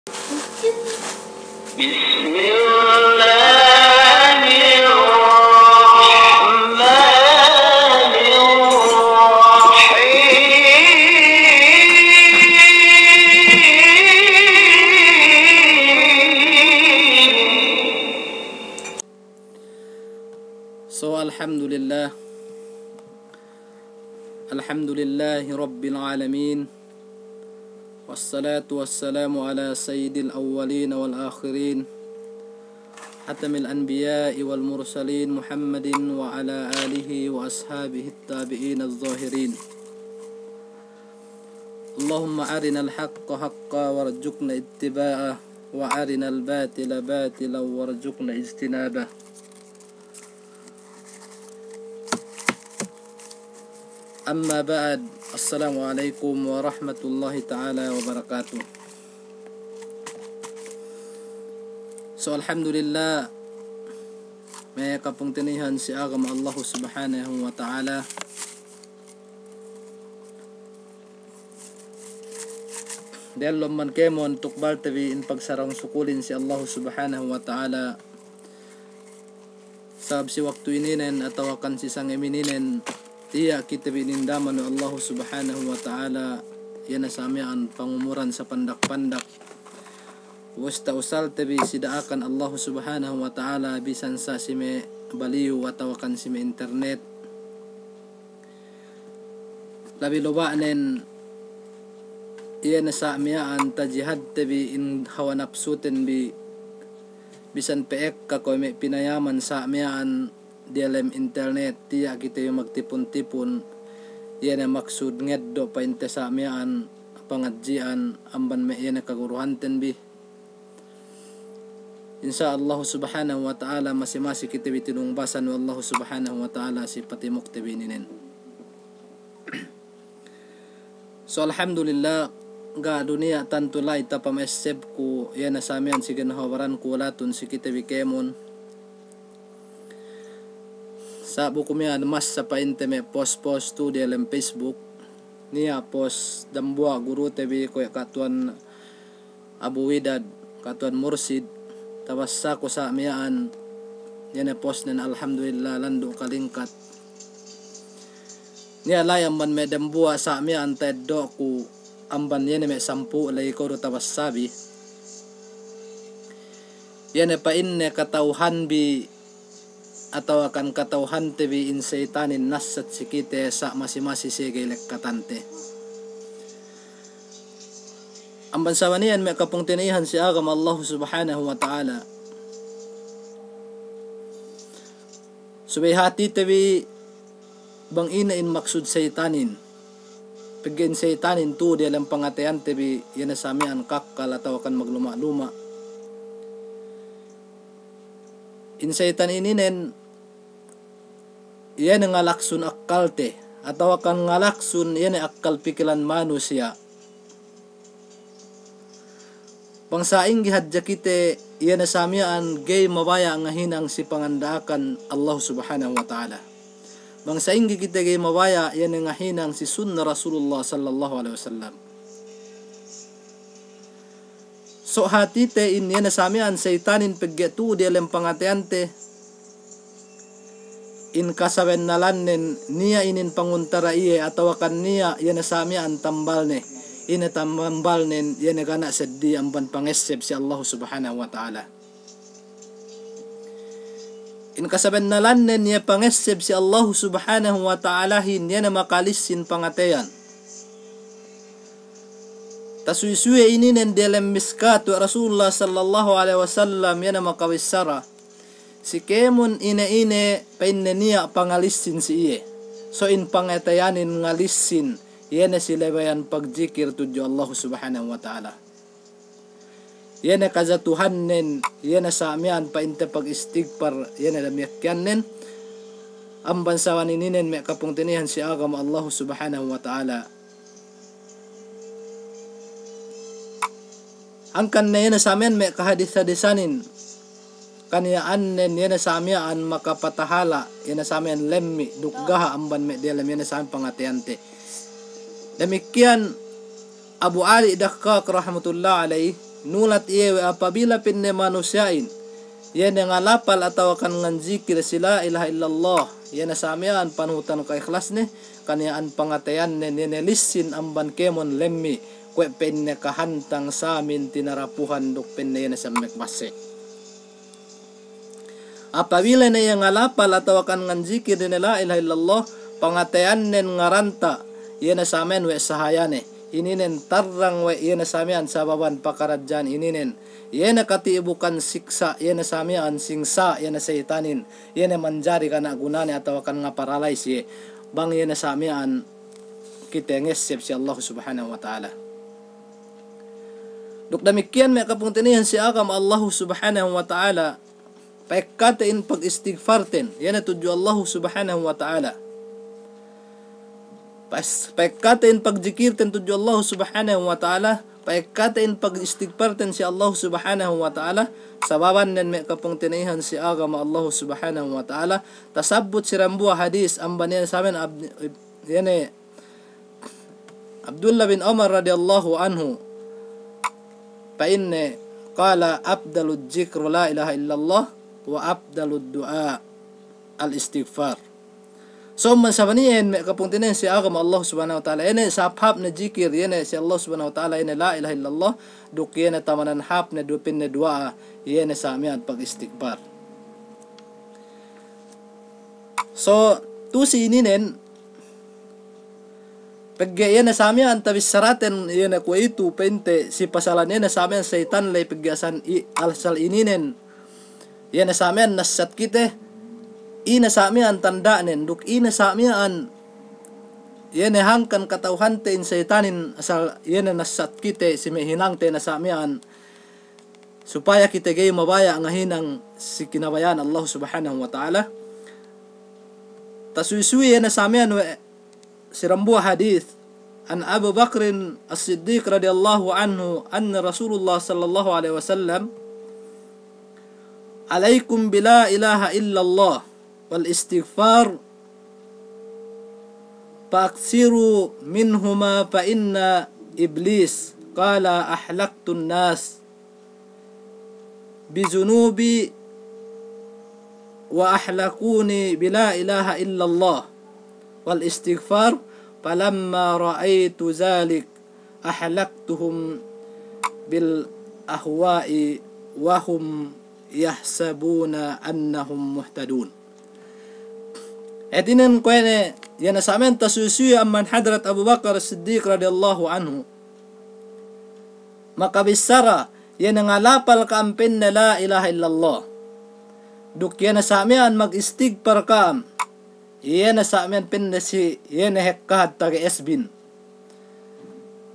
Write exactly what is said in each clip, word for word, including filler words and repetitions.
بسم الله الرحمن الرحيم. So, alhamdulillah. الحمد لله رب العالمين، والصلاة والسلام على سيد الأولين والآخرين، خاتم الأنبياء والمرسلين، محمد وعلى آله وأصحابه التابعين الظاهرين. اللهم أرنا الحق حقا وارزقنا اتباعه، وأرنا الباطل باطلا وارزقنا اجتنابه. Amma ba'd, assalamu alaikum warahmatullahi ta'ala wabarakatuh. So, alhamdulillah, me' kapungtina'ihan si agama Allahu Subhanahu wa Ta'ala. Diyalem man kēmon tukbalte bi in pagsarang sukulin si Allahu Subhanahu wa Ta'ala. Sabab si waktu ininen atawakan si sangem ininen, tiya' kite bi inindaman we' Allahu Subhanahu wa Ta'ala, iye ne sa miya'an pangumuran sapandak-pandak. Ubus ta'usalte bi si da'akan Allahu Subhanahu wa Ta'ala, bisan sa si me' baliyu atawakan si me' internet. Labi loba'nen, iye ne sa' miya'an tajihadte bi in hawa napsuten bi, bisan pe ekka kuwe' me' pinayaman sa' miya'an diyalem internet, tiya' kite bi magtipun-tipun, iye ne maksud ngeddo' pa'inte sa' miya'an pangadji'an amban me' iye ne kaguruhanten bi. Insya Allahu Subhanahu wa Ta'ala, masi-masi kite bi tinungbasan we' Allahu Subhanahu wa Ta'ala si patimukte bi ininen. So, alhamdulillah, ga' du niya' tantu la'i tapamessebku, iye ne sa miya'an si ginhawa baranku latun si kite bi kēmon. Sa' bu ku miya'an massa pa'inte me' post-post tu diyalem Facebook. Niya' post dambuwa' gurute bi kuwe' Ka' Tuwan Abu Widad, Ka' Tuwan Mursid, tabassaku sa' miya'an, iye ne postnen, alhamdulillah, landu' kalingkat. Niya' la'i amban me' dambuwa' sa' miya'an ta'eddo'ku amban iye ne me' sampū' la'i ko' du tabassa bi. Iye ne pa'inne kata'uhanbi atawakan kata'uhante bi in seyitanin nassat si kite sa' masi-masi siye ga'i lekkatante. Amban sabab iyan me' kapungtina'ihan si agama Allahu Subhanahu wa Ta'ala. Subey hātite bi bang ine in maksud seyitanin. Pegge' in seyitanin tu diyalem pangateyante bi iye ne sa miya'an kakkal atawakan magluma'-luma'. In seyitan ininen, iye ne ngalaksun akkalte, atawakan ngalaksun iye ne akkal pikilan manusiya'. Bang sa'ingge hadja kite, iye ne sa miya'an ga'i mabaya' ngahinang si panganda'akan Allah Subhanahu wa Ta'ala. Bang sa'ingge kite ga'i mabaya', iye ne ngahinang si sunna Rasulullah sallallahu alaihi wasallam. So hātite in iye ne sa miya'an seyitanin pegge' tu diyalem pangateyante, in kasabennalannen niya' inin panguntara iye atawakan niya' iye ne sa miya'an tambalne, ine tambalnen iye ne ga' ne seddi amban pangesseb si Allahu Subhanahu wa Ta'ala. In kasabennalannen iye pangesseb si Allahu Subhanahu wa Ta'alahin iye ne makalissin pangateyan. Tasuwi-suwi ininen diyalem Miskat we' Rasulullah sallallahu alaihi wasallam iye ne makabissara. Si kēmon ine-ine pa'inne niya' pangalissin si iye. So in pangateyanin ngalissin, iye ne si lebeyan pagjikil tudju Allahu Subhanahu wa Ta'ala. Iye ne kajatuhannen, iye ne sa miya'an pa'inte pagistigpar, iye ne damikkiyannen. Amban sabab ininen me' kapungtina'ihan si agama Allahu Subhanahu wa Ta'ala. Hangkan ne iye ne sa miya'an me' kahadis-hadisanin, kaniya'annen iye ne sa miya'an makapatahala', iye ne sa miya'an lemmi' duk gaha' amban me' diyalem iye ne sa miya'an pangateyante. Damikkiyan Abu Ali Dakkak rahmatullah alaih, nulat iye we' apabila pa'inne manusiya'in, iye ne ngalapal atawakan nganjikil si la ilaha illallah, iye ne sa' miya'an panuhutan ka'ihlasne, kaniya'an pangateyannen, iye ne lissin amban kēmon lemmi', kuwe' pa'inne kahantang samin tinarapuhan duk pa'inne iye ne semmek basse'. Apabila ne iye ngalapal atawakan nganjikil ine la ilaha illallah, pangateyannen ngaranta, iye ne sa' miya'an we' sahayane. Ininen tarrang we' iye ne sa' miya'an sababan pakaradja'an ininen. Iye ne katibukan siksa', iye ne sa' miya'an singsa', iye ne seyitanin. Iye ne manjari kana' gunane atawakan ngaparalayis iye. Bang iye ne sa' miya'an kite ngesseb si Allah Subhanahu wa Ta'ala. Duk damikkiyan me' kapungtina'ihan si agama Allah Subhanahu wa Ta'ala, pa'ekkate in pagistigfarten, iye ne tudju Allah Subhanahu wa Ta'ala. Pas, pa'ekkate in pagjikirten tudju Allah Subhanahu wa Ta'ala, pa'ekkate in pagistigfarten si Allah Subhanahu wa Ta'ala, sababannen me' kapungtina'ihan si agama Allah Subhanahu wa Ta'ala, tasabbut si dambuwa' hadis, amban iye ne sa' miya'an ab-, iye ne Abdullah bin Umar radiyallahu anhu, pa'inne, qala afdalud jikru la ilaha illallah wa afdalud du'a al-istigfar. So, man sabaniyen me' kapungtina'ihan si agama Allah Subhanahu wa Ta'ala, iye ne sahāp-hāp ne jikir, iye ne si Allah Subhanahu wa Ta'ala, iye ne la ilaha illallah, duk iye ne tamanan hāp ne du pa'inne duwa'a, iye ne sa' miya'an pagistigfar. So, tu'u si ininen, pegge' iye ne sa' miya'an tabissaraten, iye ne kuwe'itu pa'inte si pasalan iye ne sa' miya'an seyitan ley pegge' asal i-, asal ininen. Iye ne sa' miya'an nassat kite, ine sa' miya'an tanda'nen, duk ine sa' miya'an, iye ne hangkan kata'uhante in seyitanin asal iye ne nassat kite si me' hinangte ne sa' miya'an. Supaya kite ga'i mabaya' ngahinang si kinabaya'an Allah Subhanahu wa Ta'ala. Tasuwi-suwi iye ne sa' miya'an we' si dambuwa' hadis, an Abu Bakrin As-Siddiq radiyallahu anhu, anna Rasulullah sallallahu alaihi wasallam, alaikum bi la ilaha illallah wal istigfar, fa aksiru minhuma fa inna iblis, qala ahlaqtun nas bi zunubi wa ahlaquni bi la ilaha illallah wal istigfar, falamma ra'aitu zalik ahlaqtuhum bil ahwa'i wa hum yahsabuna annahum muhtadun. Hātinen kuwe' ne, iye ne sa' miya'an tasuwi-suwi amban hadrat Abu Bakar Siddiq radiyallahu anhu. Makabissara, iye ne ngalapal ka'am pa'inne la ilaha illallah. Duk iye ne sa' miya'an magistigfar ka'am. Iye ne sa' miya'an pa'inne si, iye ne hekkahad taga esbin.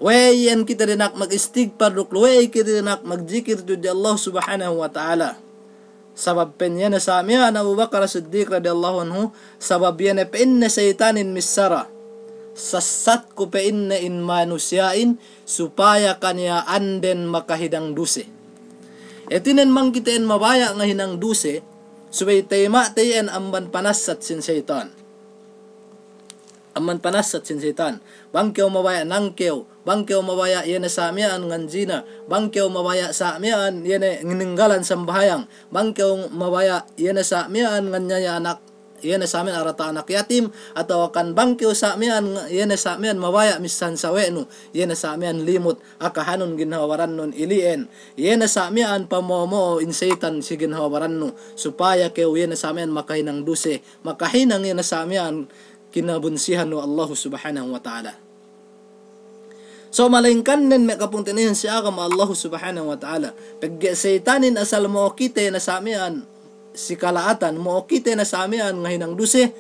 We'ey iyan kite dina'ak magistigfar duk we'ey kite dina'ak magjikir tudju Allah Subhanahu wa Ta'ala. Sabab pa'in iye ne sa' miya'an Abu Bakar Siddiq radiyallahu anhu, sabab iye ne pa'inne seyitanin missara. Sassatku pa'inne in manusiya'in supaya kaniya'anden makahinang duse. Hātinen bang kite'en mabaya' ngahinang duse, subey tayima'te iyan amban panassat sin seyitan. Amban panassat sin seyitan. Bang kew mabaya' nangkew, bang kew mabaya' iye ne sa' miya'an nganjina, bang kew mabaya' sa' miya'an iye ne ngininggalan sambahayang, bang kew mabaya' iye ne sa' miya'an nganiyaya' anak, iye ne sa' miya'an arata' anak yatim, atawakan bang kew sa' miya'an, iye ne sa' miya'an mabaya' missahan sawe'nu, iye ne sa' miya'an limut, akahanun ginhawa barannun ili'en, iye ne sa' miya'an pamo'o-mo'o in seyitan si ginhawa barannu, supaya kew iye ne sa' miya'an makahinang duse, makahinang iye ne sa' miya'an kinabunsihan we' Allahu Subhanahu wa Ta'ala. So, malayingkannen me' kapungtina'ihan si agama Allahu Subhanahu wa Ta'ala. Pegge' seyitanin asal mo'o kite ne sa' miya'an si kala'atan, mo'o kite ne sa' miya'an ngahinang duse.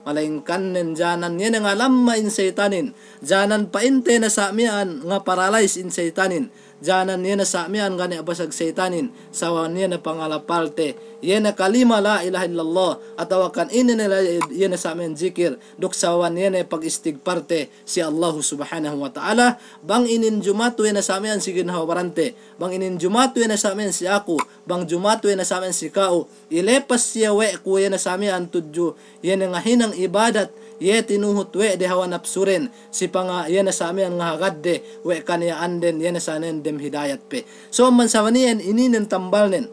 Malayingkannen janan iye ne ngalamma in seyitanin. Janan pa'inte ne sa' miya'an ngaparalayis in seyitanin. Janan iye ne sa' miya'an ga' niya' basag seyitanin, sawan iye ne pangalapalte, iye ne kalima la ilaha illallah, atawakan ine ne la, iye ne sa' miya'an jikir, duk sawan iye ne pagistigfarte si Allahu Subhanahu wa Ta'ala, bang inin jumatu iye ne sa' miya'an si ginhawa barante, bang inin jumatu iye ne sa' miya'an si aku, bang jumatu iye ne sa' miya'an si ka'u, ilepas siye we' ku iye ne sa' miya'an tudju, iye ne ngahinang ibadat, iye tinuhut we' de hawa napsuren, si panga-, iye ne sa' miya'an ngahagadde, we' kaniya'anden, iye ne sa' miya'an hidayat pe. So, amban sabab iyan ininen tambalnen.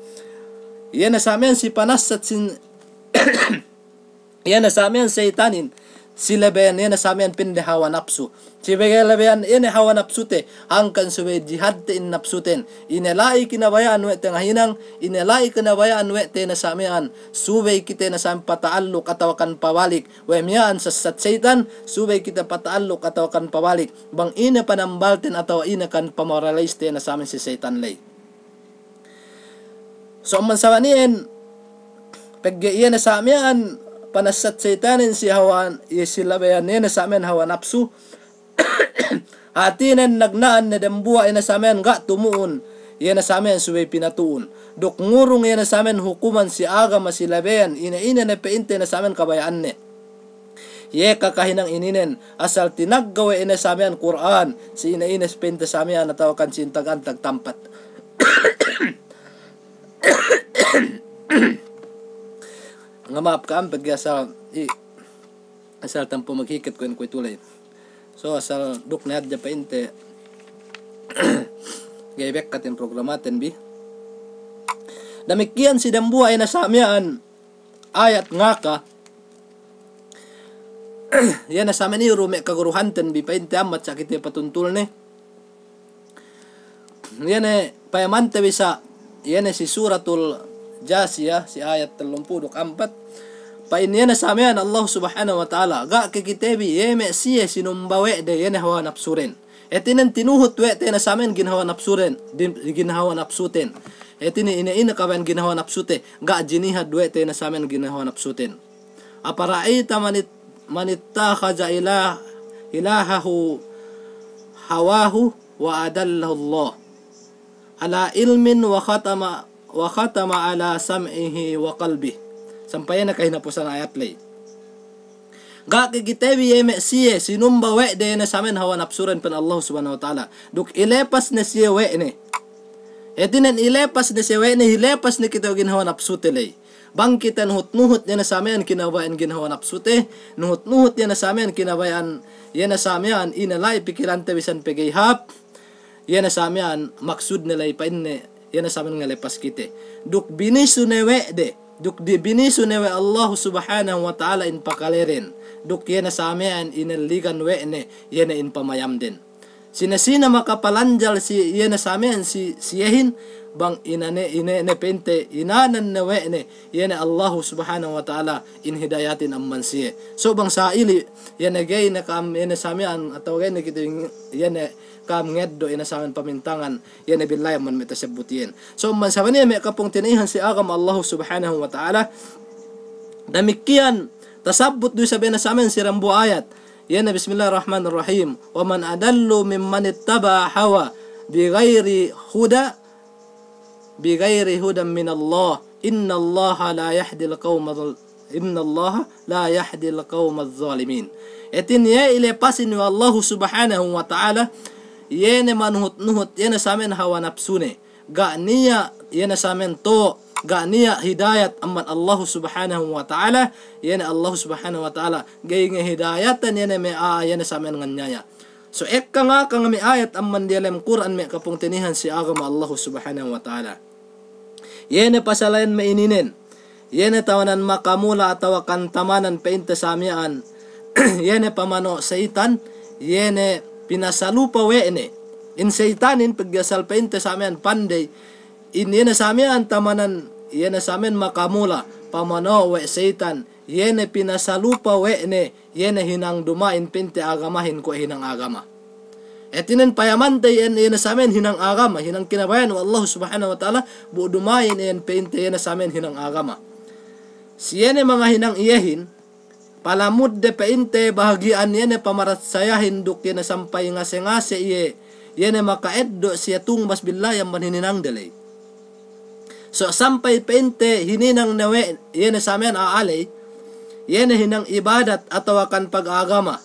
Iye ne sa' miya'an si panassat sin, iye ne sa' miya'an seyitanin, si labeyan iye ne sa' miya'an pinde hawa napsu. Si pegge' labeyan iye ne hawa napsute, hangkan subey jihadte in napsuten. Ine la'i kinabaya'an we' te ngahinang, ine la'i kinabaya'an we' te ne sa' miya'an, subey kite ne sa' miya'an pata'alluk atawakan pabalik we' miya'an sassat seyitan, subey kite pata'alluk atawakan pabalik bang ine panambalten atawa ine kan pamoraliste ne sa' miya'an si seyitan ley. So, amban sabab iyan, pegge' iye ne sa' miya'an panassat seyitanin si hawa, iye si labeyan iye ne sa' miya'an hawa napsu, hātinen nagna'an ne dambuwa' iye ne sa' miya'an ga' tumu'un iye ne sa' miya'an subey pinatu'un. Duk ngurung iye ne sa' miya'an hukuman si agama si labeyan, ine-ine ne pe'inte ne sa' miya'an kabaya'anne. Iye kakahinang ininen, asal tinagga we' ine sa' miya'an Kur'an, si ine-ine pe'inte sa' miya'an atawakan si intag-antag tampat. Ngama'ap ka'am pegge' asal, i, asal tampu maghiket kuwe' kuwe'itu ley. So, asal duk ne hadja pe'inte ga'i bekkat in programaten bi. Damikkiyan si dambuwa' iye ne sa' miya'an ayat ngaka, iye ne sa' miya'an iru me' kaguruhanten bi pe'inte ambat sa' kite patuntulne. Iye ne payamante bi sa', iye ne si Suratul Jasiyah, si ayat tellumpū' duk ampat. Pa'in iye ne sa' miya'an Allah Subhanahu wa Ta'ala, ga' ke kite bi, iye me' siye sinumba we' de, iye ne hawa napsuren. Hātinen tinuhut we' te ne sa' miya'an ginhawa napsuren, din, ginhawa napsuten. Hātinen ine-ine kabaya'an ginhawa napsute, ga' jinihad we' te ne sa' miya'an ginhawa napsuten. Afara'ayta manit-, manittakhadha ilah-, ilahahu hawahu wa adallahu Allah ala ilmin wa khatama, wa khatama ala sam'ihi wa qalbih. Sampay iye ne kahinapusan ayat ley. Ga' ke kite bi iye me' siye sinumba we' de iye ne sa' miya'an hawa napsuren pa'in Allah Subhanahu wa Ta'ala. Duk ilepas ne siye we' ne. Hātinen ilepas ne siye we' ne, hilepas ne kite ginhawa napsute ley. Bang kite nuhut-nuhut iye ne sa' miya'an kinabaya'an ginhawa napsute, nuhut-nuhut iye ne sa' miya'an kinabaya'an, iye ne sa' miya'an ine la'i pikilante bisan pe ga'i hāp, iye ne sa' miya'an maksudne ley pa'inne, iye ne sa' miya'an ngalepas kite. Duk binisu ne we' de, duk di binisu ne we' Allahu Subhanahu wa Ta'ala in pakaleren. Duk iye ne sa' miya'an inelligan we' ne, iye ne in pamayamden. Sine-sine makapalanjal si, iye ne sa' miya'an si, siyehin, bang inane, ine ne pe'inte, inanan ne we' ne, iye ne Allahu Subhanahu wa Ta'ala in hidayatin amban siye. So bang sa'ili, iye ne ga'i ne ka'am, iye ne sa' miya'an, atawa ga'i ne kite, iye ne ka'am ngeddo', iye ne sa' miya'an pamintangan, iye ne billahi amban me' tasabbut iyan. So amban sabab iyan me' kapungtina'ihan si agama Allahu Subhanahu wa Ta'ala, damikkiyan tasabbut du isab iye ne sa' miya'an si dambuwa' ayat. Iye ne, Bismillahirrahmanirrahim. Wa man adallu mimman ittaba'a hawahu bighairi huda, bighairi hudan minallah. Innallaha la yahdil qawma dhal-, innallaha la yahdil qawmadh dhalimin. Hātinen iye ilepasin we' Allahu Subhanahu wa Ta'ala, iye ne manuhut-nuhut, iye ne sa' miya'an hawa napsune. Ga' niya', iye ne sa' miya'an to', ga' niya' hidayat amban Allahu Subhanahu wa Ta'ala, iye ne Allahu Subhanahu wa Ta'ala ga'i ngehidayatan iye ne me' a'a, iye ne sa' miya'an nganyaya. So ekka ngaka me' ayat amban diyalem Kur'an me' kapungtina'ihan si agama Allahu Subhanahu wa Ta'ala. Iye ne pasal iyan me' ininen. Iye ne tamanan makamula atawa kan tamanan pe'inte sa' miya'an. Iye ne pamano' seyitan, iye ne pinasalupa we' ne. In seyitanin pegge' asal pe'inte sa' miya'an pandey. In iye ne sa' miya'an tamanan, iye ne sa' miya'an makamula, pamano' we' seyitan, iye ne pinasalupa we' ne, iye ne hinang duma'in pe'inte agamahin kuwe' hinang agama. Hātinen payamante iyan, iye ne sa' miya'an hinang agama, hinang kinabaya'an we' Allahu Subhanahu wa Ta'ala, bu duma'in iyan pe'inte iye ne sa' miya'an hinang agama. Si iye ne mangahinang iyehin, palamudde pe'inte bahagi'an iye ne pamaratsayahin duk iye ne sampay ngase-ngase iye, iye ne maka'eddo' siye tungbas billahi amban hininangde ley. So sampay pe'inte hininang ne we' iye ne sa' miya'an a'a ley, iye ne hinang ibadat atawa kan pagagama.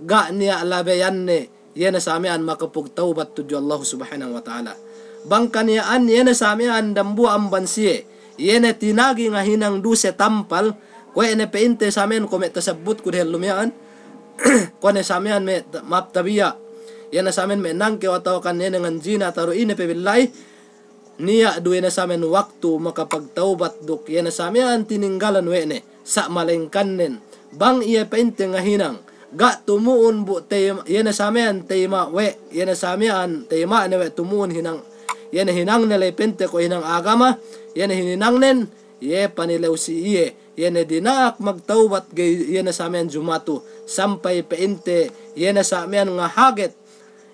Ga' niya' labeyanne, iye ne sa' miya'an makapagtawbat tudju Allahu Subhanahu wa Ta'ala. Bang kaniya'an iye ne sa' miya'an dambuwa' amban siye, iye ne tinagi ngahinang duse tampal, kuwe' ne pe'inte sa' miya'an kuwe' me' tasabbutku dehellu miya'an, kuwe' ne sa' miya'an me' ta-, ma'ap tabiya'. iye ne sa miya'an me' nangkew atawakan iye ne nganjina atawa du ine pe billa'i, niya' du iye ne sa miya'an waktu makapagtawbat duk iye ne sa miya'an tininggalan we' ne, sa' malengkannen bang iye pa'inte ngahinang ga' tumu'un bu tey-, iye ne sa miya'an teyma' we', iye ne sa miya'an teyma' ne we' tumu'un hinang, iye ne hinangne ley pa'inte ko' hinang agama, iye ne hininangnen, iye panilew si iye, iye ne dina'ak magtawbat ga'i iye ne sa miya'an jumatu, sampay pa'inte iye ne sa miya'an ngahaget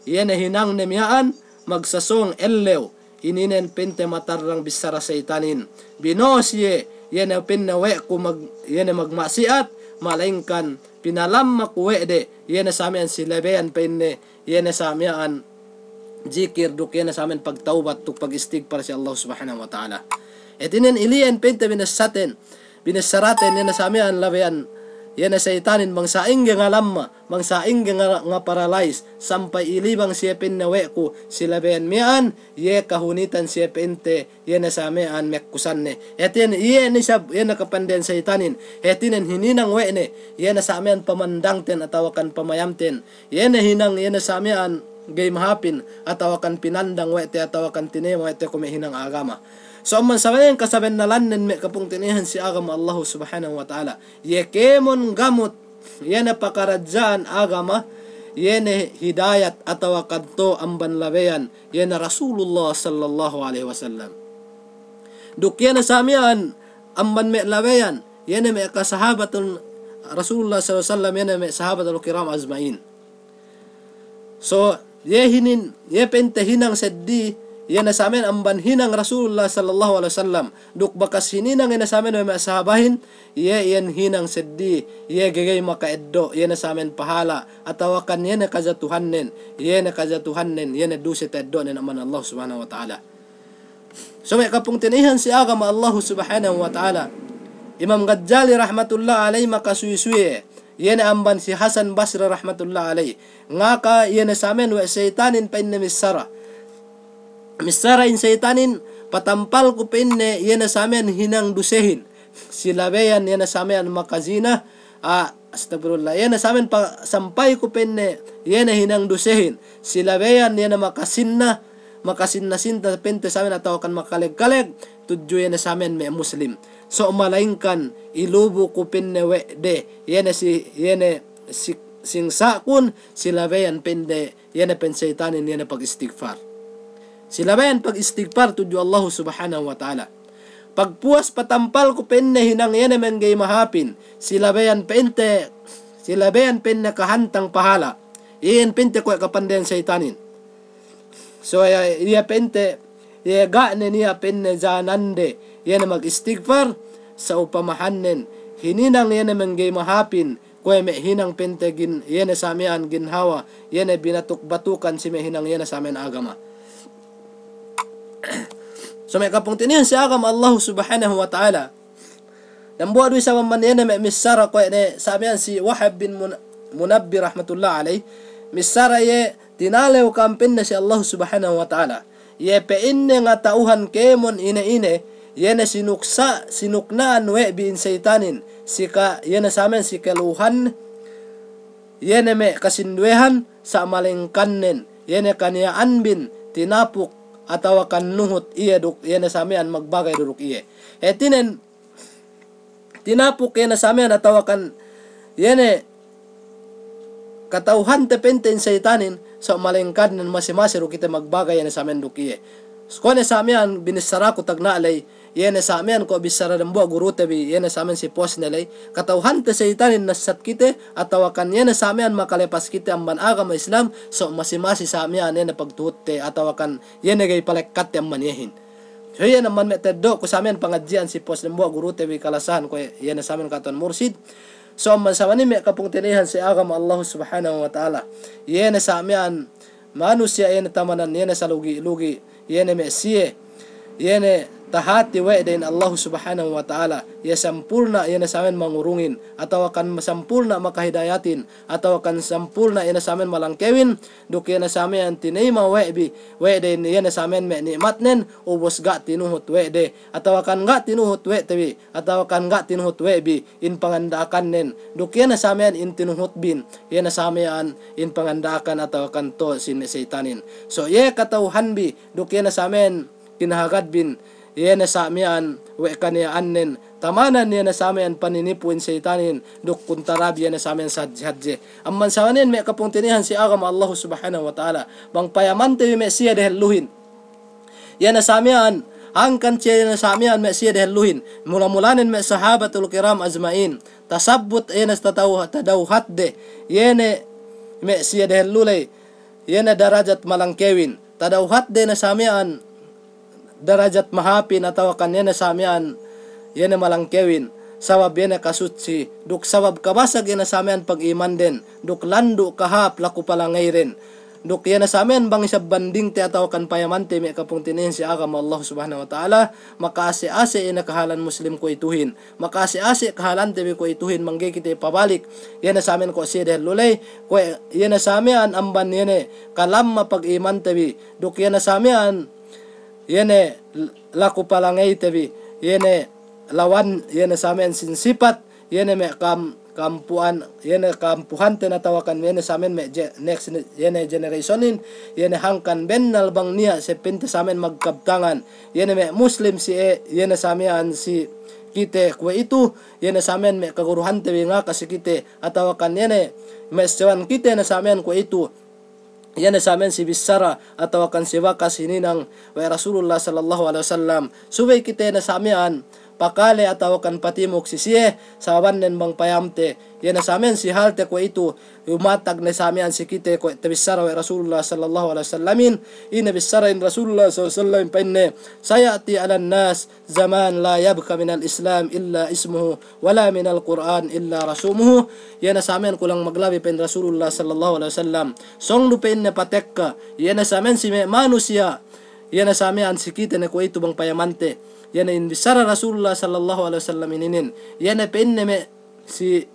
iye ne hinangne miya'an magsasōng ellew, ininen pa'inte matarrang bissara seyitanin. Bino'o siye, iye ne pa'inne we' ku mag-, iye ne magma'siyat, malengkan pinalamma ku we' de, iye ne sa miya'an si lebeyan pa'inne, iye ne sa miya'an jikir duk iye ne sa miya'an pagtawbat duk pagistigpar si Allah Subhanahu wa Ta'ala. Hātinen ili'en pa'inte binessaten, binessaraten iye ne sa miya'an labeyan, iye ne seyitanin bang sa'ingge ngalamma, bang sa'ingge nga-, ngaparalayis, sampay ili bang siye pa'inne we' ku si labeyan miya'an, iye kahunitan siye pa'inte, iye ne sa miya'an mekkusanne. Hātinen iye ne sab-, iye ne kapandehan seyitanin. Hātinen hininang we' ne, iye ne sa miya'an pamandangten atawakan pamayamten. Iye ne hinang, iye ne sa miya'an ga'i mahāpin, atawakan pinandang we' te, atawakan tineyma we' te kuwe' me' hinang agama. So amban sabab iyan kasabennalannen me' kapungtina'ihan si agama Allahu Subhanahu wa Ta'ala. Iye kēmon gamut, iye ne pakaradja'an agama, iye ne hidayat atawakan to amban labeyan, iye ne Rasulullah sallallahu alaihi wasallam. Duk iye ne sa miya'an amban me' labeyan, iye ne me' kasahabatun Rasulullah sallallahu alaihi wasallam, iye ne me' sahabatul kiram ajma'in. So, iye hinin, iye pa'inte hinang seddili, iye ne sa miya'an amban hinang Rasulullah sallallahu alaihi wasallam. Duk bakas hininang iye ne sa miya'an we' me' sahabahin, iye iyan hinang seddili, iye ga'i ga'i maka'eddo', iye ne sa miya'an pahala, atawakan iye ne kajatuhannen, iye ne kajatuhannen, iye ne duse ta'eddo'nen amban Allah Subhanahu wa Ta'ala. So me' kapungtina'ihan si agama Allahu Subhanahu wa Ta'ala. Imam Ghazali rahmatullah alayhi makasuwi-suwi, iye ne amban si Hasan Basri rahmatullah alayhi. Ngaka iye ne sa miya'an we' seyitanin pa'inne missara. Missara in seyitanin patampal ku pa'inne iye ne sa miya'an hinang dusehin. Si labeyan iye ne sa miya'an makazina, a, astagfirullah. Iye ne sa miya'an pa-, sampay ku pa'inne, iye ne hinang dusehin. Si labeyan iye ne makasinna, makasinna-sinna pa'inte sa miya'an atawakan makaleg-kaleg, tudju iye ne sa miya'an me' Muslim. So malaingkan ilubu ku pa'inne we' de, iye ne si, iye ne si, singsa'kun, si labeyan pa'inde, iye ne pa'in seyitanin, iye ne pagistigfar. Si labeyan pagistigfar tudju Allahu Subhanahu wa Ta'ala. Pagpuwas patampal ku pa'inne hinang iye ne mangga'i mahāpin, si labeyan pa'inte, si labeyan pa'inne kahantang pahala. Iyan pa'inte kuwe' kapandehan seyitanin. So iye, iye pa'inte, iye ga' ne niya' pa'inne janande, iye ne magistigfar, sa upamahannen hininang iye ne mangga'i mahāpin, kuwe' me' hinang pa'inte gin-, iye ne sa miya'an ginhawa, iye ne binatuk-batukan si me' hinang iye ne sa miya'an agama. So me' kapungtina'ihan si agama Allahu Subhanahu wa Ta'ala. Dambuwa' du isab amban iye ne me' missara kuwe' ne sa miya'an si Wahab bin Mun-, Munabbih rahmatullah alayhi. Missara iye tinalew ka'am pa'inne si Allahu Subhanahu wa Ta'ala. Iye pa'inne ngata'uhan kēmon ine-ine, iye ne sinuksa', sinukna'an we' bi in seyitanin, si ka-, iye ne sa miya'an si kaluhan, iye ne me' kasinduwehan, sa' malengkannen, iye ne kaniya'anbin, tinapuk, atawakan nuhut, iye duk, iye ne sa miya'an magbagay du duk iye. Hātinen, tinapuk iye ne sa miya'an atawakan, iye ne kata'uhante pa'inte in seyitanin, so malengkannen masi-masi du kite magbagay iye ne sa miya'an duk iye. Kuwe' ne sa miya'an binissaraku tagna' ley, iye ne sa miya'an ko' bissara dambuwa' gurute bi, iye ne sa miya'an si post ne ley, kata'uhante seyitanin nassat kite, atawakan iye ne sa miya'an makalepas kite amban agama Islam, so masi-masi sa miya'an iye ne pagtuhutte, atawakan iye ne ga'i palekkatte amban iyehin. So iye ne amban me' ta'eddo'ku sa miya'an pangadji'an si post dambuwa' gurute bi kalasahan kuwe' iye ne sa miya'an katuwan mursid. So amban sabab inin me' kapungtina'ihan si agama Allahu Subhanahu wa Ta'ala. Iye ne sa miya'an manusiya' iye ne tamanan, iye ne salugi'-lugi', iye ne me' siye, iye ne tahati we' de in Allahu Subhanahu wa Ta'ala, iye sampulna' iye ne samiyan mangurungin, atawakan sampulna' makahidayatin, atawakan sampulna' iye ne samiyan malangkewin, duk iye ne samiyan tineyma we' bi, we' de in iye ne samiyan me' ni'matnen, ubus ga' tinuhut we' de, atawakan ga' tinuhut we' te bi, atawakan ga' tinuhut we' bi in panganda'akannen, duk iye ne samiyan in tinuhut bin, iye ne samiyan in panganda'akan atawakan to' sin me' seyitanin. So iye kata'uhan bi, duk iye ne samiyan kinahagad bin, iye ne samiyan we' kaniya'annen, tamanan iye ne samiyan paninipu in seyitanin, duk kuntara bi iye ne samiyan sahadje-hadje. Amban sawaniyan me' kapungtina'ihan si agama Allahu Subhanahu wa Ta'ala, bang payamante bi me' siye dehelluhin. Iye ne samiyan, hangkan siye iye ne samiyan me' siye dehelluhin. Mula-mulanen me' sahabatul kiram ajma'in. Tasabbut iye ne tata'u-, tada'uhatde. Iye ne me' siye dehellu ley. Iye ne darajat malangkewin. Tada'uhatde ne samiyan darajat mahāpin atawakan iye ne samiyan iye ne malangkewin. Sabab iye ne kasutsi. Duk sabab kabasag iye ne samiyan pag'imanden. Duk landu' kahāp laku palangeyden. Duk iye ne samiyan bang isab bandingte atawakan payamante me' kapungtina'ihan si agama Allah Subhanahu wa Ta'ala, maka'ase'-ase' iye ne kahalan Muslim kuwe'ituhin, maka'ase'-ase' kahalante bi kuwe'ituhin, mangga'i kite pabalik iye ne samiyan kuwe' siye dehellu ley, kuwe' iye ne samiyan amban iye ne kalamma pag'imante bi, duk iye ne samiyan iye ne laku palangeyte bi, iye ne lawan, iye ne samiyan sin sipat, iye ne me' kam-, kampuhan, iye ne kampuhanten atawakan iye ne samiyan me' je-, next ne-, iye ne generationin, iye ne hangkan bennal bang niya' se pa'inte samiyan magkabtangan, iye ne me' Muslim si e, iye ne samiyan si kite kuwe'itu, iye ne samiyan me' kaguruhante bi ngaka si kite, atawakan iye ne me' sewan kite ne samiyan kuwe'itu, iye ne samiyan si bissara atawakan si bakas hininang we' Rasulullah sallallahu alaihi wasallam. Subey kite ne samiyan pakale atawakan patimuk si siye, sababannen bang payamte, iye ne samiyan si halte kuwe'itu, yumatag ne samiyan si kite kuwe' tabissara we' Rasulullah sallallahu alaihi wasallamin, ine bissara in Rasulullah sallallahu alaihi wasallam pa'inne, "Saya'ti 'alan nas زمان لا يبقى من الإسلام إلا اسمه ولا من القرآن إلا رسومه." Iye ne samiyan kulang maglabi pa'in Rasulullah sallallahu alaihi wasallam. Sōng du pa'inne patekka, iye ne samiyan si me' manusiya', iye ne samiyan si kite ne kuwe'itu bang payamante. Iye ne in bissara Rasulullah sallallahu alaihi wasallam ininin. Iye ne pa'inne me' si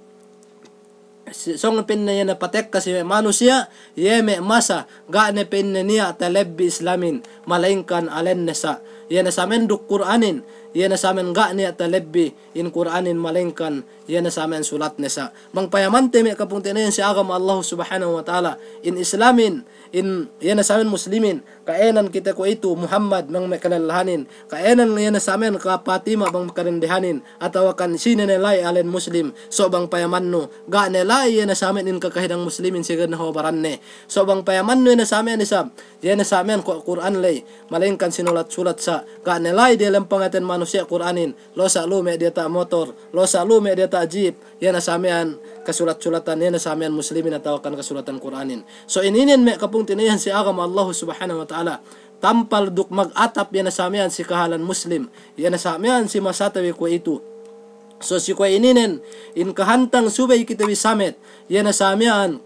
si-, sōng pa'inne iye ne patekka si me' manusiya', iye me' masa, ga' ne pa'inne niya' talebbi Islamin, malayingkan alenne sa'. Iye ne samiyan duk Kur'anin, iye ne samiyan ga' niya' talebbi in Kur'anin malayingkan, iye ne samiyan sulatne sa'. Bang payamante me' kapungtina'ihan si agama Allah Subhanahu wa Ta'ala, in Islamin, in, iye ne samiyan Muslimin, ka'ēnan kite kuwe'itu Muhammad bang me' kalellahanin, ka'ēnan iye ne samiyan ka Patima bang me' kadendehanin, atawakan sine ne la'i alen Muslim, so' bang payamannu, ga' ne la'i iye ne samiyan in kakahidang Muslimin si ginhawa baranne. So' bang payamannu iye ne samiyan isab, iye ne samiyan kuwe' Kur'an ley, malayingkan sinulat-sulat sa', ga' ne la'i diyalem pangaten manusiya' Kur'anin, losa' lu me' diyata' motor, losa' lu me' diyata' jeep, iye ne samiyan kasulat-sulatan, iye ne samiyan Muslimin atawakan kasulatan Kur'anin. So ininen me' kapungtina'ihan si agama Allahu Subhanahu wa Ta'ala. Tampal duk magatap iye ne samiyan si kahalan Muslim, iye ne samiyan si masate bi kuwe'itu. So si kuwe' ininen, in kahantang subey kite bi samet, iye ne samiyan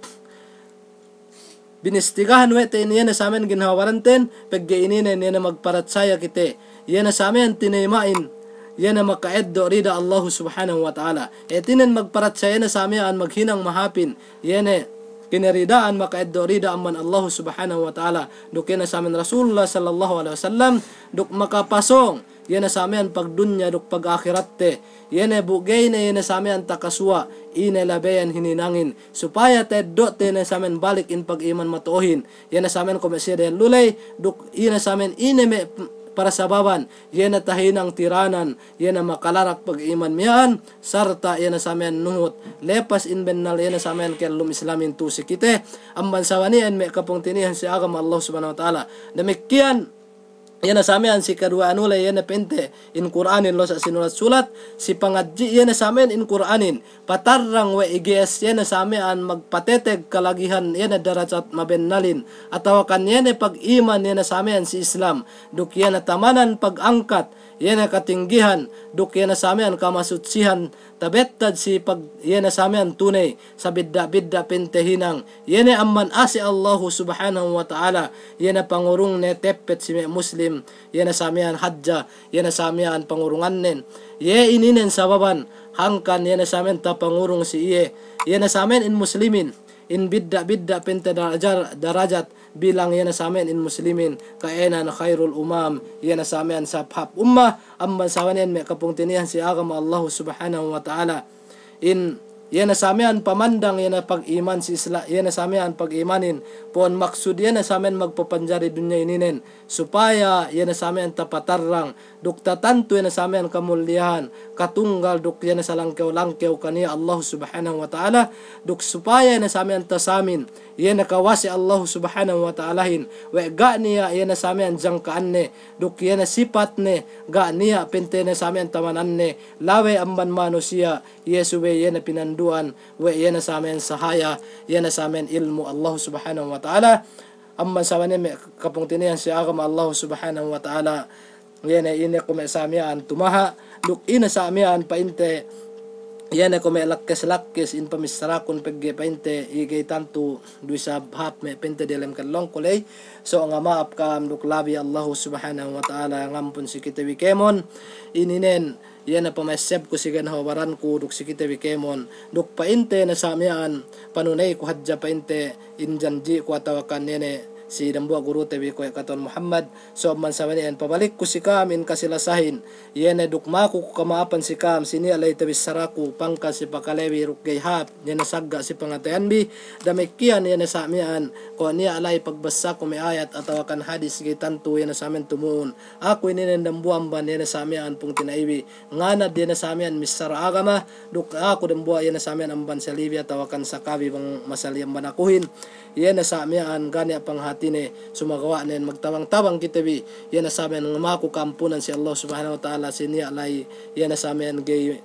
binistigahan we' te in iye ne samiyan ginhawa baranten, pegge' ininen iye ne magparatsaya kite, iye ne samiyan tineyma'in, iye ne maka'eddo' rida Allahu Subhanahu wa Ta'ala. Hātinen magparatsaya iye ne samiyan maghinang mahāpin, iye ne kinirida'an maka'eddo' rida amban Allahu Subhanahu wa Ta'ala, duk iye ne samiyan Rasulullah sallallahu alaihi wasallam, duk makapasōng iye ne samiyan pagdunya duk pagahiratte, iye ne bu ga'i ne iye ne samiyan takasuwa', ine labeyan hininangin, supaya ta'eddo'te iye ne samiyan balik in pag'iman mato'ohin, iye ne samiyan kuwe' me' siye dehellu ley, duk iye ne samiyan ine me' parasababan, iye ne tahinang tiranan, iye ne makalarak pag'iman miya'an, sarta' iye ne samiyan nuhut lepas in bennal iye ne samiyan kellum Islamin tu'u si kite, amban sawani'en me' kapungtina'ihan si agama Allah Subhanahu wa Ta'ala. Damikkiyan, iye ne samiyan si kaduwe anu ley, iye ne pa'inte in Kur'anin losa' sinulat-sulat, si pangadji' iye ne samiyan in Kur'anin, patarrang we' ige'es iye ne samiyan magpateteg kalagihan iye ne darajat mabennalin, atawakan iye ne pag'iman iye ne samiyan si Islam, duk iye ne tamanan pagangkat iye ne katinggihan, duk iye ne sa miya'an kamasutsihan, tabettad si pag-, iye ne sa miya'an tuney, sabidda'-bidda' pa'inte hinang, iye ne amban ase' Allahu Subhanahu wa Ta'ala, iye ne pangurungne teppet si me' Muslim, iye ne sa miya'an hadja, iye ne sa miya'an pangurungannen. Iye ininen sababan, hangkan iye ne sa miya'an tapangurung si iye, iye ne sa miya'an in Muslimin, in bidda'-bidda' pa'inte darajar-, darajat, bilang iye ne sa miya'an in Muslimin, ka'ēnan khairul umam, iye ne sa miya'an sahāp-hāp ummah, amban sa miya'an me' kapungtina'ihan si agama Allahu Subhanahu wa Ta'ala. In, iye ne sa miya'an pamandang iye ne pag'iman si Isla-, iye ne sa miya'an pag'imanin, pu'un maksud iye ne sa miya'an magpapanjari dunya ininen, supaya iye ne sa miya'an tapatarrang, duk tatantu iye ne sa miya'an kamulliyahan, katunggal duk iye ne salangkew-langkew kaniya' Allahu Subhanahu wa Ta'ala, duk supaya iye ne sa miya'an tasamin, iye ne kawasa' Allahu Subhanahu wa Ta'alahin, we' ga' niya' iye ne sa miya'an jangka'anne, duk iye ne sipatne, ga' niya' pa'inte ne sa miya'an tamananne, lawe amban manusiya', iye subey iye ne pinandu'an, we' iye ne sa miya'an sahaya, iye ne sa miya'an ilmu' Allahu Subhanahu wa Ta'ala, amban sa miya'an me' kapungtina'ihan si agama Allahu Subhanahu wa Ta'ala, iye ne ine kuwe' me' sa miya'an tumaha', duk ine sa miya'an pa'inte, iye ne kuwe' me' lakkes-lakkes in pamissarakun pegge' pa'inte, iye ga'i tantu du isab hāp me' pa'inte diyalem kellongku ley, so ngama'ap ka'am duk labi Allahu Subhanahu wa Ta'ala ngampun si kite bi kēmon, ininen, iye ne pama'essebku si ginhawa baranku duk si kite bi kēmon, duk pa'inte ne sa miya'an, panuneyku hadja pa'inte in janji'ku atawakan iye ne si dambuwa' gurute bi kuwe' kata'uhan Muhammad, so amban sa miya'an pabalikku si ka'am in kasilasahin, iye ne duk maku ku kama'apan si ka'am si niya' la'i tabissaraku pangkal si pakalebi duk ga'i hāp, iye ne sagga' si pangatayanbi, damikkiyan iye ne sa miya'an, kuwe' niya' la'i pagbassaku me' ayat atawakan hadis ga'i tantu iye ne sa miya'an tumu'un. Aku ininen dambuwa' amban iye ne sa miya'an pungtina'ibi, nganad iye ne sa miya'an missara agama, duk aku dambuwa' iye ne sa miya'an amban salibi atawakan sakabi bang masali amban akuhin, iye ne sa miya'an ga' niya' panghatine, sumagawa'nen magtabang-tabang kite bi, iye ne sa miya'an ngamaku ka'ampunan si Allah Subhanahu wa Ta'ala si niya' la'i, iye ne sa miya'an ga'i,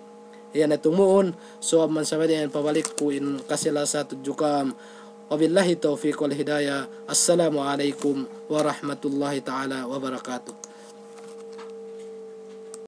iye ne tumu'un, so amban sa miya'an pabalikku in kasilasa tudju ka'am. Wabillahi tawfiq wal hidayah. Assalamu alaikum warahmatullahi ta'ala wabarakatuh.